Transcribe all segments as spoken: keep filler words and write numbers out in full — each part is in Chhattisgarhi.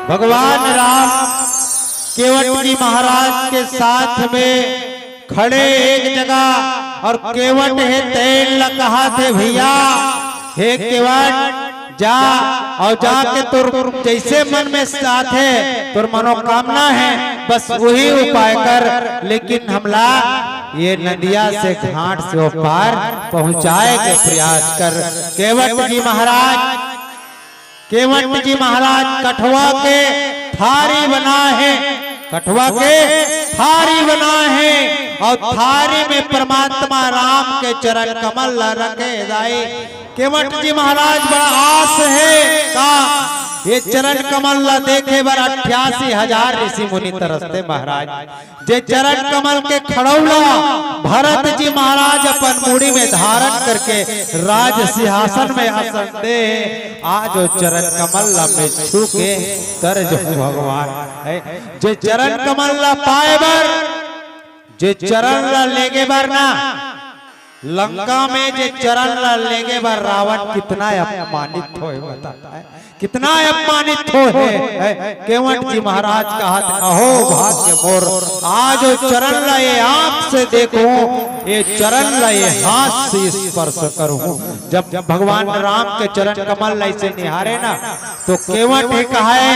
भगवान राम केवट जी महाराज के साथ में खड़े एक जगह और केवट हे तेन ल कहा थे, भैया, हे केवट, जा और जाके तोर जैसे मन में आथे, तोर मनोकामना है, बस वही उपाय कर, लेकिन हमला ये नदिया से, घाट से ओ पार पहुंचाए के प्रयास कर। केवट जी महाराज, केवट जी महाराज कठवा के थारी बना है, कठवा के थारी बना है और थारी में परमात्मा राम के चरण कमल ला रखे दाई। केवट जी महाराज बड़ा आस है का ये चरण कमल ला देखे बर अट्ठासी हजार ऋषि मुनि तरसते महाराज। जे चरण कमल के खड़ौला भरत जी महाराज अपन मुड़ी में धारण करके राज सिंहासन में आसन दे, आज ओ चरण कमल ला में छू के तर जो भगवान है। जे चरण कमल ला पाए बर, जे चरण ला लेगे बर ना, लंका में जे चरण ला लेगे बर रावण कितना अपमानित होए, बता, कितना अपमानित होए। केवट जी महाराज कहत, अहो भाग्य मोर, आज ओ चरण ला ये आंख से देखूं, ये चरण ला ये हाथ से स्पर्श करूं। जब भगवान राम के चरण कमल ला ऐसे निहारे ना, तो केवट हे कहे,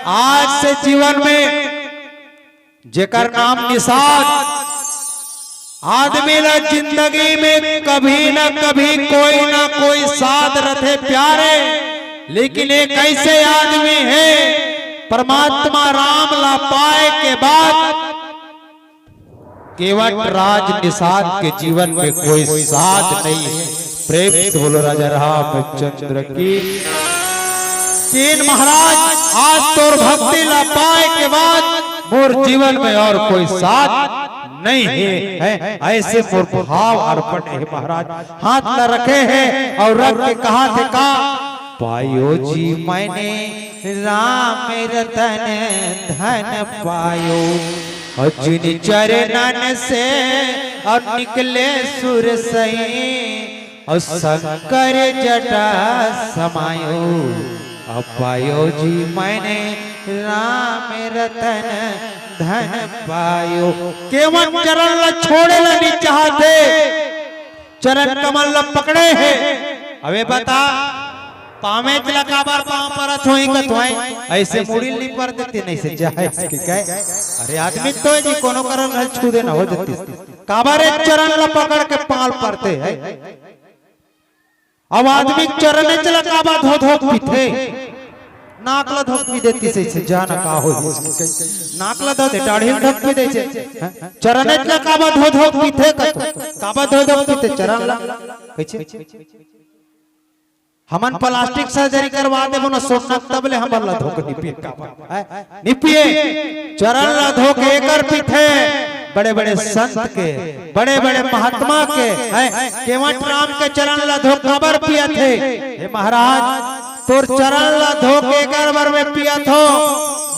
आज से जीवन में जेकर नाम निषाद, आदमी ला जिंदगी में कभी ना कभी कोई ना कोई साध रथे प्यारे, लेकिन एक ऐसे आदमी है, परमात्मा राम ला पाए के बाद केवट राज निषाद के जीवन में कोई साध नहीं है। प्रेम से बोलो राजा रामचंद्र की। केन महाराज, आज तोर भक्ति ला पाए के बाद मोर जीवन में और कोई साध नहीं है, है? ऐसे मोर भाव अर्पण है महाराज। हाथ ला रखे हैं और रख के कहा थे का, पायो जी मैंने राम रतन धन पायो, और जिन चरणन से और निकले सुर सही, और शंकर जटा समायो। अब पायो जी मैंने राम रतन धन पायो। केवट चरण ला छोड़े ला नहीं चाहते, चरण कमल ला पकड़े है। अबे बता, पावेच ला काबर पाँव परत होई कथोई, ऐसे मुड़ी नहीं पर देते, नहीं से जाए के कहे। अरे आदमी तो है जी, कोनो कारण हल छू देना हो जाती। काबर एक चरण ला पकड़ के पाँव परते है। अब आदमी चरणेच ला काबर धो धो पीथे, नाक ला धो पी देती से, से जाना का हो इसके कहीं। नाक ला धो दे, दाढ़ी ला धो पी दे से। हैं? चरणेच ला काबर धो धो पीथे कथो, काबर धो धो पीथे चरण ला। कैसे? हमन प्लास्टिक सर्जरी करवा देबो ना सोना, तब ले हमन ला धो के नहीं पिए काबर। हैं? नहीं पिए, चरण ला धो के एकर पीथे। बड़े बड़े संत के, बड़े बड़े महात्मा के, हैं, केवट राम के चरण ला धो काबर पियत हे? हे महाराज, तोर चरण ला धो के एकर बर में पियत हो।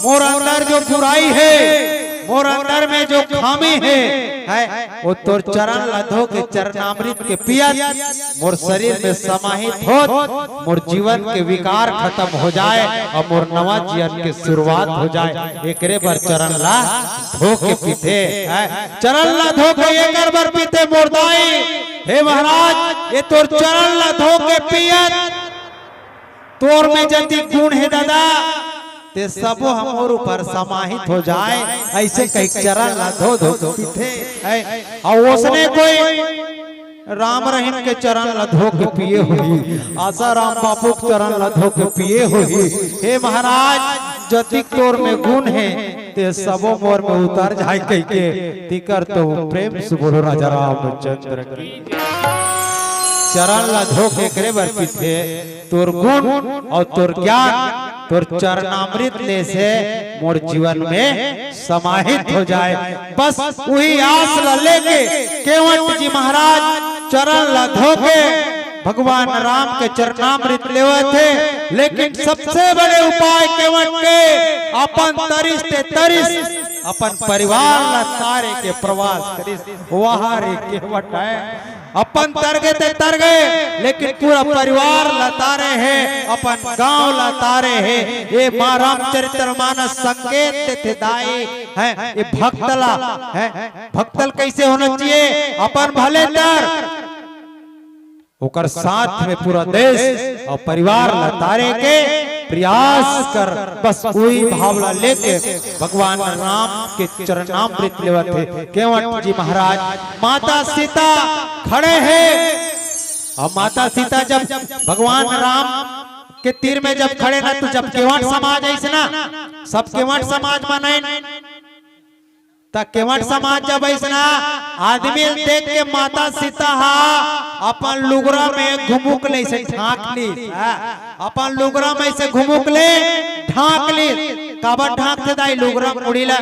मोर अंदर जो बुराई है, मोर अंदर में जो खामी है, है, वो तोर चरण ला धो के चरणामृत के पियत मोर शरीर में समाहित होत मोर जीवन के विकार खत्म हो जाए और मोर नवा जीवन के शुरुआत हो जाए, एकरे बर चरण ला धो के पीथे। हैं? चरण ला धो के एकर बर पीथे मोर दाई। हे महाराज, ये तोर चरण ला धो के पियत, तोर में जति गुण हे दादा, ते सबो हमर ऊपर समाहित हो जाए, ऐसे कही चरण ला धो धो के पीथे। हैं? और उसने कोई राम रहीम के चरण ला धो के पिए होही, आसाराम बापू के चरण ला धो के पिए होही। हे महाराज, जतिक तोर में गुण हे, ते सबो मोर में उतर जाए कहिके, तिकर तो प्रेम से बोलो राजा रामचंद्र की। चरण ला धो के एकरे बर पीथे, तोर गुण और तोर ज्ञान, तोर चरणामृत ले से मोर जीवन में समाहित हो जाए। बस वही आस ला लेके केवट जी महाराज चरण ला धो के भगवान राम के चरणामृत लेवत हे। लेकिन सबसे बड़े उपाय केवट के अपन तरिस ते तरिस अपन परिवार ला तारे के प्रवास करिस। वाह रे केवट हे। अपन तर गे ते तर गे, लेकिन पूरा परिवार ला तारे हे, अपन गांव ला तारे हे। ये माँ रामचरितमानस संकेत देथे दाई, हैं, ये भक्त ला, हैं, भक्त ल कैसे होना चाहिए, अपन भले तर, ओकर साथ में पूरा देश अउ परिवार ला तारे के प्रयास कर। बस उही भाव ला लेके भगवान राम के चरणामृत लेवत हे केवट जी महाराज। माता सीता खड़े हे, अउ माता सीता जब भगवान राम के तीर में जब खड़े ना, तो जब केवट समाज आइस ना, सब केवट समाज बनाइन, त केवट समाज जब अइसना आदमी ल देख के माता सीता हा अपन लुगरा में घुमुक ले से ढांक ली, हाँ, अपन लुगरा में से घुमुक ले ढांक ली। काबर ढांकथे दाई लुगरा मुड़ी ला?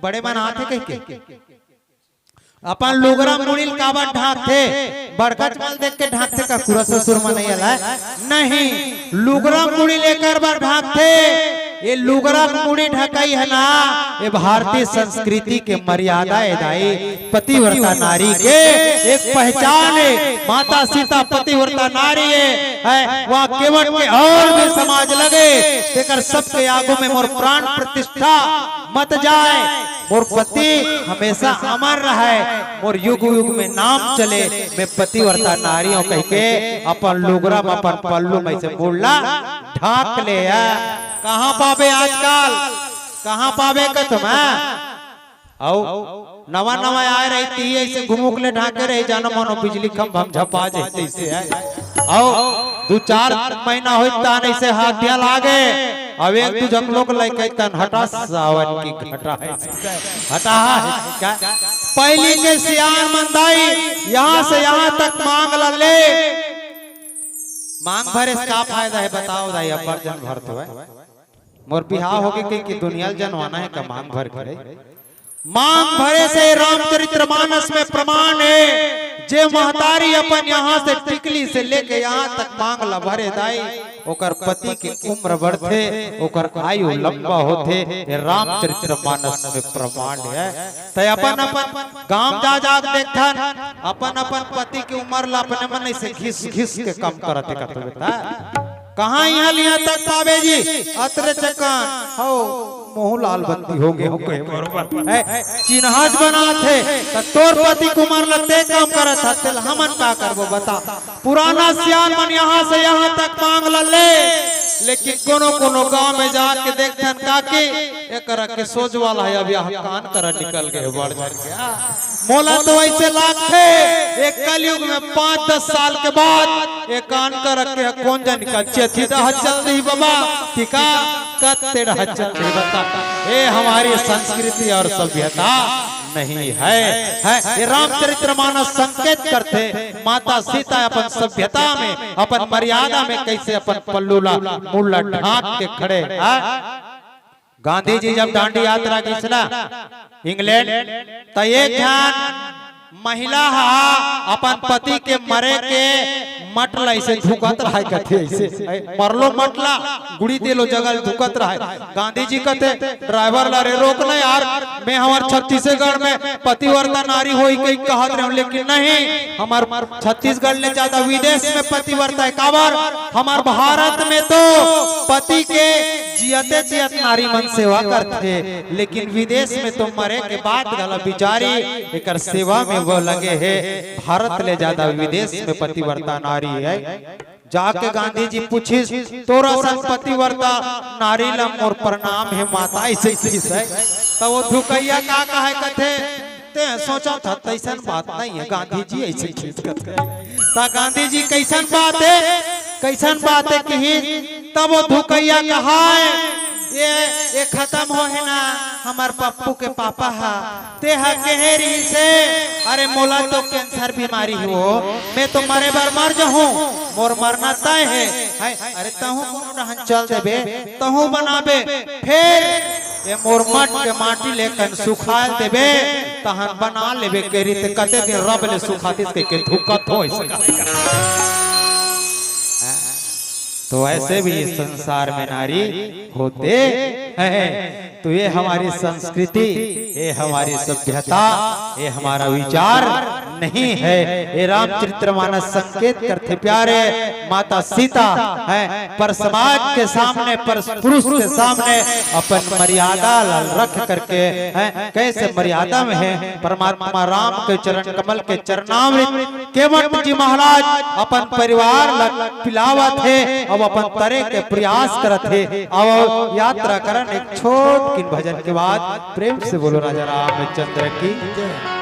बड़े मन आथे कहिके अपन लुगरा मुड़ी ल काबर ढांकथे? बड़का चमल देख के ढांकथे का? खुरा ससुर मन नहीं अलाय, नहीं, लुगरा मुड़ी ल एकर बर ढांकथे। ये लुगरा मुड़ी ढकई हे ना, ये भारतीय संस्कृति के मर्यादा हे दाई। पतिव्रता नारी के एक पहचान हे। माता सीता पतिव्रता नारी हे, है वहाँ केवट के और भी समाज लगे, तेकर सबके आगू में मोर प्राण प्रतिष्ठा मत जाए। मोर पति हमेशा अमर रहे, मोर युग युग में नाम चले। मैं पतिव्रता नारी हूँ कहिके अपन लुगरा में अपन पल्लू में से मुड़ला ढांक ले हे। कहाँ पाबे आजकल, कहाँ पाबे कथम? अउ नवा नवा आए रही ती ऐसे घुमुक ले ढांके रही, जानो मानो बिजली खंभा में झपा जाए तैसे हे। अउ दू चार महीना होई तान ऐसे हाथिया लागे। अब एक दू झक लोग लइके तन हटा सावन की घटा हे। हटा हे का? पहली के सियान मन दाई यहाँ से यहाँ तक मांग ला ले। मांग भरे से का फायदा हे बताओ दाई? अब्बड़ झन भरत होय। मोर बिहाव होगे कहिके दुनिया ल जनवाना हे का मांग भर के? मांग भरे से रामचरितमानस में प्रमाण हे। जे महतारी अपन यहाँ से टिकली से लेके यहाँ तक मांग ला भरे दाई, ओकर पति के उम्र बढ़थे, ओकर आयु लंबा होथे। ये रामचरितमानस में प्रमाण हे। तै अपन अपन गांव जा जा के देखथन, अपन अपन पति के उम्र ला अपने मन से घिस घिस के कम करत हे कथों बेटा। कहाँ यहाँ लिया तक पाबे जी? अतरे चकान हो, मोहू लाल बत्ती होगे हो कहे बरोबर। हे, चिन्हाज बनाथे, त तोर पति के उम्र ला ते कम करत हस, तेला हमन का करबो बता? पुराना सियान मन यहाँ से यहाँ तक मांग ला ले, लेकिन कोनो कोनो गांव में जाके देखथन काकी, एकरा के सोझ वाला हे, अब यहाँ कान करा निकल गे बड़ झन के। मोला तो ऐसे लागथे, एक कलयुग में पाँच दस साल के बाद एक कान करा के कोन जन का चेथी डहर चल रही बाबा, ठीक है, कत्ते डहर चल रही बता। ये हमारी संस्कृति और सभ्यता नहीं है, है। ये रामचरितमानस संकेत करथे, माता सीता अपन सभ्यता में, अपन मर्यादा में कैसे अपन पल्लू ला, मुड़ ला ढांक के खड़े, हाँ? गांधी जी जब दांडी यात्रा गिस ना इंग्लैंड, त एक झन महिला हा अपन पति के मरे के मट ला ऐसे धुकत रहय कथे, ऐसे मरलो मट ला, गुड़ी तेलो जगह धुकत रहय। गांधी जी कथे ड्राइवर ला, "रे रोक ना यार, मैं हमार छत्तीसगढ़ में पतिव्रता नारी होई कही कहत रहूं, लेकिन नहीं, हमार छत्तीसगढ़ ले ज्यादा विदेश में पतिव्रता हे।" काबर? हमार भारत में तो पति के जियते जियत नारी मन सेवा करथे, लेकिन विदेश में तो मरे के बाद घला बिचारी एकर सेवा में वो लगे हे। भारत ले ज्यादा विदेश में पतिव्रता नारी हे। जाके गांधी जी पूछिस, "तोर असन पतिव्रता नारी ला मोर प्रणाम हे माता," ऐसे किस हे। त वो धुकैया का कहे कथे, "ते सोचा था तैसन बात नहीं हे गांधी जी," ऐसे किस कथे। त गांधी जी, "कैसन बात हे, कैसन बात हे?" किही तब वो धुकैया कहाय, "ये, ये खत्म हो हे ना, हमार पप्पू के पापा हा, ते हा कहे रहिसे, अरे मोला तो कैंसर बीमारी हो, मैं तो मरे बर मर जाहूं, मोर मरना तय हे, है, अरे तहूं कोनो डहन चल देबे, तहूं बनाबे, फिर ये मोर मट के माटी लेकन सुखाल देबे, तहन बना लेबे," कही रहिस ते कते दिन रब ले सुखातिस कहिके धुकत हो इसका। तो ऐसे भी इस संसार में नारी होते हैं। तो ये हमारी संस्कृति, ये हमारी सभ्यता, ये हमारा विचार नहीं है। ये रामचरित मानस संकेत करथे प्यारे, माता सीता है पर समाज के सामने, पर पुरुष के सामने अपन मर्यादा ला रख करके है, कैसे मर्यादा में है। परमात्मा राम के चरण कमल के चरणामृत केवट जी महाराज अपन परिवार ला पिलावत हे, अब अपन तरे के प्रयास करत हे। अब यात्रा करन एक छोट किन भजन के बाद। प्रेम से बोलो राजा रामचंद्र की जय।